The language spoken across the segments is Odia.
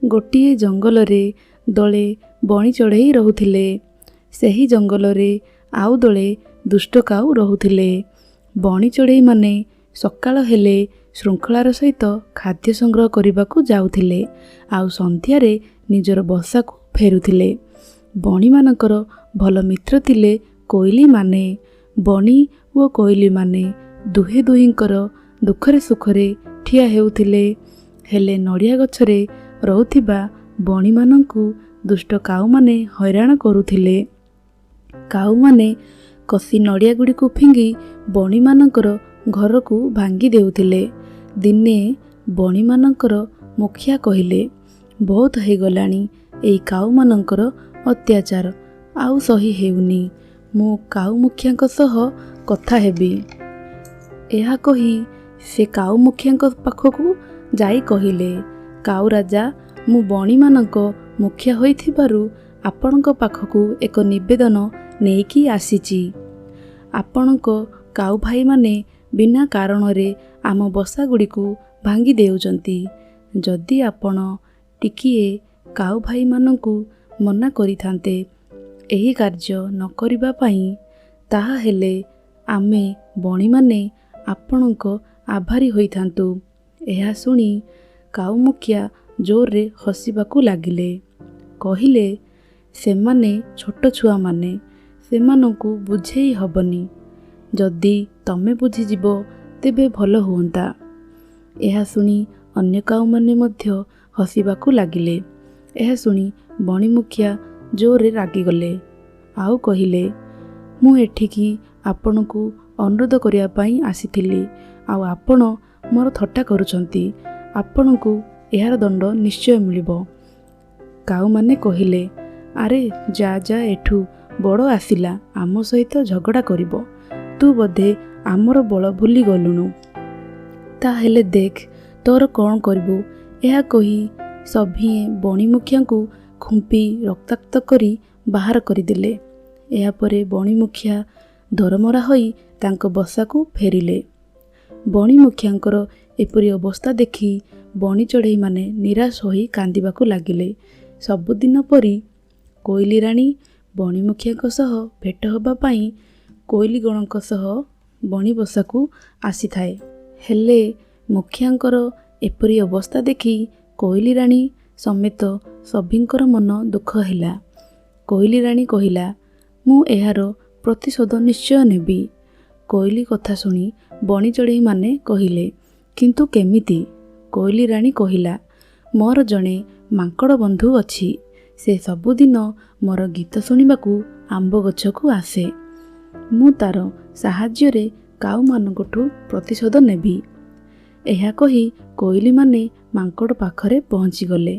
ଗୋଟିଏ ଜଙ୍ଗଲରେ ଦଳେ ବଣି ଚଢ଼େଇ ରହୁଥିଲେ। ସେହି ଜଙ୍ଗଲରେ ଆଉ ଦଳେ ଦୁଷ୍ଟ କାଉ ରହୁଥିଲେ। ବଣି ଚଢ଼େଇମାନେ ସକାଳ ହେଲେ ଶୃଙ୍ଖଳାର ସହିତ ଖାଦ୍ୟ ସଂଗ୍ରହ କରିବାକୁ ଯାଉଥିଲେ ଆଉ ସନ୍ଧ୍ୟାରେ ନିଜର ବସାକୁ ଫେରୁଥିଲେ। ବଣିମାନଙ୍କର ଭଲ ମିତ୍ର ଥିଲେ କୋଇଲିମାନେ। ବଣି ଓ କୋଇଲିମାନେ ଦୁହେଁ ଦୁହିଁଙ୍କର ଦୁଃଖରେ ସୁଖରେ ଠିଆ ହେଉଥିଲେ। ହେଲେ ନଡ଼ିଆ ଗଛରେ ରହୁଥିବା ବଣିମାନଙ୍କୁ ଦୁଷ୍ଟ କାଉମାନେ ହଇରାଣ କରୁଥିଲେ। କାଉମାନେ କଷି ନଡ଼ିଆଗୁଡ଼ିକୁ ଫିଙ୍ଗି ବଣିମାନଙ୍କର ଘରକୁ ଭାଙ୍ଗି ଦେଉଥିଲେ। ଦିନେ ବଣିମାନଙ୍କର ମୁଖିଆ କହିଲେ, ବହୁତ ହେଇଗଲାଣି ଏଇ କାଉମାନଙ୍କର ଅତ୍ୟାଚାର, ଆଉ ସହି ହେଉନି। ମୁଁ କାଉ ମୁଖିଆଙ୍କ ସହ କଥା ହେବି। ଏହା କହି ସେ କାଉ ମୁଖିଆଙ୍କ ପାଖକୁ ଯାଇ କହିଲେ, କାଉ ରାଜା, ମୁଁ ବଣିମାନଙ୍କ ମୁଖିଆ ହୋଇଥିବାରୁ ଆପଣଙ୍କ ପାଖକୁ ଏକ ନିବେଦନ ନେଇକି ଆସିଛି। ଆପଣଙ୍କ କାଉ ଭାଇମାନେ ବିନା କାରଣରେ ଆମ ବସାଗୁଡ଼ିକୁ ଭାଙ୍ଗି ଦେଉଛନ୍ତି। ଯଦି ଆପଣ ଟିକିଏ କାଉ ଭାଇମାନଙ୍କୁ ମନା କରିଥାନ୍ତେ ଏହି କାର୍ଯ୍ୟ ନ କରିବା ପାଇଁ, ତାହାହେଲେ ଆମେ ବଣିମାନେ ଆପଣଙ୍କ ଆଭାରୀ ହୋଇଥାନ୍ତୁ। ଏହା ଶୁଣି କାଉ ମୁଖିଆ ଜୋରରେ ହସିବାକୁ ଲାଗିଲେ। କହିଲେ, ସେମାନେ ଛୋଟ ଛୁଆମାନେ, ସେମାନଙ୍କୁ ବୁଝେଇ ହେବନି। ଯଦି ତମେ ବୁଝିଯିବ ତେବେ ଭଲ ହୁଅନ୍ତା। ଏହା ଶୁଣି ଅନ୍ୟ କାଉମାନେ ମଧ୍ୟ ହସିବାକୁ ଲାଗିଲେ। ଏହା ଶୁଣି ବଣି ମୁଖିଆ ଜୋରରେ ରାଗିଗଲେ ଆଉ କହିଲେ, ମୁଁ ଏଠିକି ଆପଣଙ୍କୁ ଅନୁରୋଧ କରିବା ପାଇଁ ଆସିଥିଲି, ଆଉ ଆପଣ ମୋର ଥଟ୍ଟା କରୁଛନ୍ତି। ଆପଣଙ୍କୁ ଏହାର ଦଣ୍ଡ ନିଶ୍ଚୟ ମିଳିବ। କାଉମାନେ କହିଲେ, ଆରେ ଯା ଯା ଏଠୁ, ବଡ଼ ଆସିଲା ଆମ ସହିତ ଝଗଡ଼ା କରିବ। ତୁ ବୋଧେ ଆମର ବଳ ଭୁଲି ଗଲୁଣୁ। ତାହେଲେ ଦେଖ ତୋର କ'ଣ କରିବୁ। ଏହା କହି ସଭିଏଁ ବଣି ମୁଖିଆଙ୍କୁ ଖୁମ୍ପି ରକ୍ତାକ୍ତ କରି ବାହାର କରିଦେଲେ। ଏହାପରେ ବଣି ମୁଖିଆ ଦରମରା ହୋଇ ତାଙ୍କ ବସାକୁ ଫେରିଲେ। ବଣି ମୁଖିଆଙ୍କର ଏପରି ଅବସ୍ଥା ଦେଖି ବଣି ଚଢ଼େଇମାନେ ନିରାଶ ହୋଇ କାନ୍ଦିବାକୁ ଲାଗିଲେ। ସବୁଦିନ ପରି କୋଇଲି ରାଣୀ ବଣି ମୁଖିଆଙ୍କ ସହ ଭେଟ ହେବା ପାଇଁ କୋଇଲିଗଣଙ୍କ ସହ ବଣି ବସାକୁ ଆସିଥାଏ। ହେଲେ ମୁଖିଆଙ୍କର ଏପରି ଅବସ୍ଥା ଦେଖି କୋଇଲି ରାଣୀ ସମେତ ସଭିଙ୍କର ମନ ଦୁଃଖ ହେଲା। କୋଇଲି ରାଣୀ କହିଲା, ମୁଁ ଏହାର ପ୍ରତିଶୋଧ ନିଶ୍ଚୟ ନେବି। କୋଇଲି କଥା ଶୁଣି ବଣି ଚଢ଼େଇମାନେ କହିଲେ, କିନ୍ତୁ କେମିତି? କୋଇଲି ରାଣୀ କହିଲା, ମୋର ଜଣେ ମାଙ୍କଡ଼ ବନ୍ଧୁ ଅଛି। ସେ ସବୁଦିନ ମୋର ଗୀତ ଶୁଣିବାକୁ ଆମ୍ବ ଗଛକୁ ଆସେ। ମୁଁ ତା'ର ସାହାଯ୍ୟରେ କାଉମାନଙ୍କଠୁ ପ୍ରତିଶୋଧ ନେବି। ଏହା କହି କୋଇଲିମାନେ ମାଙ୍କଡ଼ ପାଖରେ ପହଞ୍ଚିଗଲେ।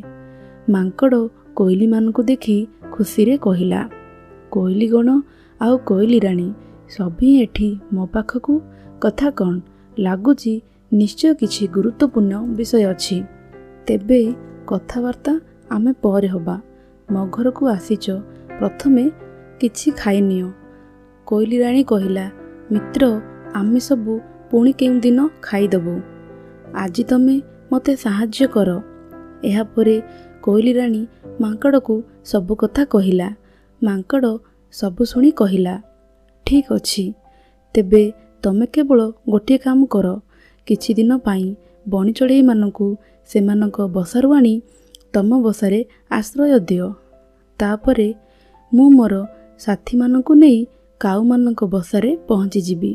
ମାଙ୍କଡ଼ କୋଇଲିମାନଙ୍କୁ ଦେଖି ଖୁସିରେ କହିଲା, କୋଇଲିଗଣ ଆଉ କୋଇଲି ରାଣୀ ସଭିଏଁ ଏଠି ମୋ ପାଖକୁ, କଥା କ'ଣ? ଲାଗୁଛି ନିଶ୍ଚୟ କିଛି ଗୁରୁତ୍ୱପୂର୍ଣ୍ଣ ବିଷୟ ଅଛି। ତେବେ କଥାବାର୍ତ୍ତା ଆମେ ପରେ ହେବା। ମୋ ଘରକୁ ଆସିଛ, ପ୍ରଥମେ କିଛି ଖାଇନିଅ। କୋଇଲି ରାଣୀ କହିଲା, ମିତ୍ର, ଆମେ ସବୁ ପୁଣି କେଉଁଦିନ ଖାଇଦେବୁ। ଆଜି ତମେ ମୋତେ ସାହାଯ୍ୟ କର। ଏହାପରେ କୋଇଲି ରାଣୀ ମାଙ୍କଡ଼କୁ ସବୁ କଥା କହିଲା। ମାଙ୍କଡ଼ ସବୁ ଶୁଣି କହିଲା, ଠିକ୍ ଅଛି, ତେବେ ତମେ କେବଳ ଗୋଟିଏ କାମ କର। କିଛି ଦିନ ପାଇଁ ବଣି ଚଢ଼େଇମାନଙ୍କୁ ସେମାନଙ୍କ ବସାରୁ ଆଣି ତମ ବସାରେ ଆଶ୍ରୟ ଦିଅ। ତାପରେ ମୁଁ ମୋର ସାଥୀମାନଙ୍କୁ ନେଇ କାଉମାନଙ୍କ ବସାରେ ପହଞ୍ଚିଯିବି।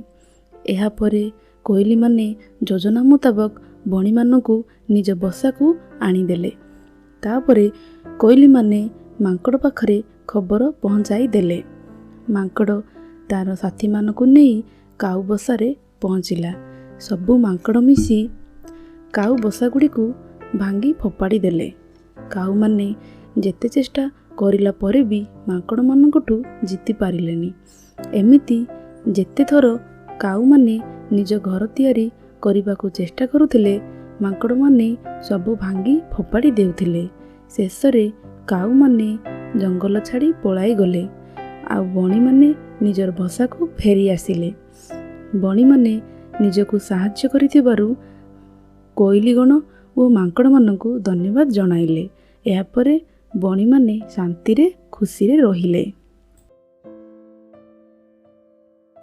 ଏହାପରେ କୋଇଲିମାନେ ଯୋଜନା ମୁତାବକ ବଣିମାନଙ୍କୁ ନିଜ ବସାକୁ ଆଣିଦେଲେ। ତାପରେ କୋଇଲିମାନେ ମାଙ୍କଡ଼ ପାଖରେ ଖବର ପହଞ୍ଚାଇ ଦେଲେ। ମାଙ୍କଡ଼ ତା'ର ସାଥୀମାନଙ୍କୁ ନେଇ କାଉ ବସାରେ ପହଞ୍ଚିଲା। ସବୁ ମାଙ୍କଡ଼ ମିଶି କାଉ ବସାଗୁଡ଼ିକୁ ଭାଙ୍ଗି ଫୋପାଡ଼ି ଦେଲେ। କାଉମାନେ ଯେତେ ଚେଷ୍ଟା କରିଲା ପରେ ବି ମାଙ୍କଡ଼ମାନଙ୍କଠୁ ଜିତି ପାରିଲେନି। ଏମିତି ଯେତେଥର କାଉମାନେ ନିଜ ଘର ତିଆରି କରିବାକୁ ଚେଷ୍ଟା କରୁଥିଲେ, ମାଙ୍କଡ଼ମାନେ ସବୁ ଭାଙ୍ଗି ଫୋପାଡ଼ି ଦେଉଥିଲେ। ଶେଷରେ କାଉମାନେ ଜଙ୍ଗଲ ଛାଡ଼ି ପଳାଇଗଲେ ଆଉ ବଣିମାନେ ନିଜର ବସାକୁ ଫେରି ଆସିଲେ। ବଣିମାନେ ନିଜକୁ ସାହାଯ୍ୟ କରିଥିବାରୁ କୋଇଲିଗଣ ଓ ମାଙ୍କଡ଼ମାନଙ୍କୁ ଧନ୍ୟବାଦ ଜଣାଇଲେ। ଏହାପରେ ବଣିମାନେ ଶାନ୍ତିରେ ଖୁସିରେ ରହିଲେ।